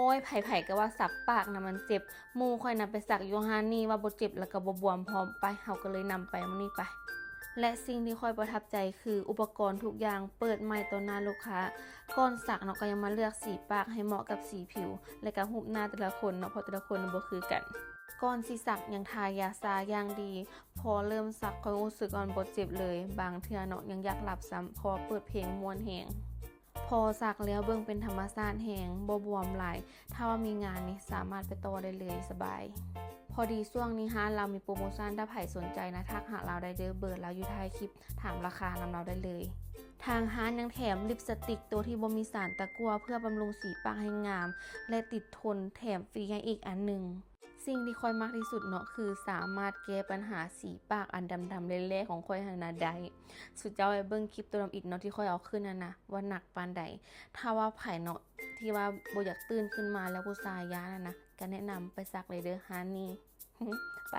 ໂອ້ຍ ໃຜໆກໍວ່າສັກປາກນະມັນເຈັບ. ໝູ່ຂ້ອຍນະໄປສັກຢູ່ຮ້ານນີ້ວ່າບໍ່ເຈັບ ແລ້ວກໍບໍ່ບວມພ້ອມ. ໄປ ເຮົາກໍເລີຍນຳໄປມື້ນີ້ໄປ. ແລະສິ່ງທີ່ຂ້ອຍປະທັບໃຈຄືອຸປະກອນທຸກຢ່າງເປີດໃໝ່ຕໍ່ໜ້າລູກຄ້າ. ກ່ອນສັກເນາະ ກໍຍັງມາເລືອກສີປາກໃຫ້ເໝາະກັບສີຜິວ ແລະກໍຮູບໜ້າແຕ່ລະຄົນເນາະ ເພາະແຕ່ລະຄົນບໍ່ຄືກັນ. ກ່ອນຊິສັກຍັງທາຢາຊາຢ່າງດີ. ພໍເລີ່ມສັກຂ້ອຍຮູ້ສຶກວ່າມັນບໍ່ເຈັບເລີຍ. ບາງເທື່ອເນາະ ຍັງຢາກຫຼັບຊ້ຳ ເພາະວ່າເປີດເພງມ່ວນແຮງ. ພໍສັກແລ້ວເບິ່ງເປັນທຳມະຊາດແຮງ ບໍ່ບວມຫຼາຍ. ຖ້າວ່າມີງານນີ້ສາມາດໄປຕໍ່ໄດ້ເລີຍສະບາຍ. ພໍດີຊ່ວງນີ້ຮ້ານລາວມີໂປຣໂມຊັນ ຖ້າໃຜສົນໃຈນະ ທັກຫາລາວໄດ້ເດີ້. ເບີລາວຢູ່ທ້າຍຄລິບ ຖາມລາຄານຳລາວໄດ້ເລີຍ. ທາງຮ້ານຍັງແຖມລິບສະຕິກໂຕທີ່ບໍ່ມີສານຕະกั่ວ ເພື່ອບຳລຸງສີປາກໃຫ້ງາມ ແລະຕິດທົນ ແຖມຟຣີໃຫ້ອີກອັນໜຶ່ງ. ສິ່ງທີ່ຂ້ອຍມັກທີ່ສຸດເນາະ ຄືສາມາດແກ້ບັນຫາສີປາກອັນດຳໆແຫຼ້ໆຂອງຂ້ອຍຫັ້ນນະໄດ້. ສຸດເຈົ້າໄປເບິ່ງຄລິບໂຕທຳອິດເນາະ ທີ່ຂ້ອຍເອົາຂຶ້ນຫັ້ນນະ ວ່າໜັກປານໃດ. ຖ້າວ່າໃຜເນາະ ທີ່ວ່າບໍ່ຢາກຕື່ນຂຶ້ນມາແລ້ວຜູ້ຊາຍຢ້ານຫັ້ນນະ ກໍແນະນຳໄປສັກເລີຍເດີ້ຮ້ານນີ້. ໄປ.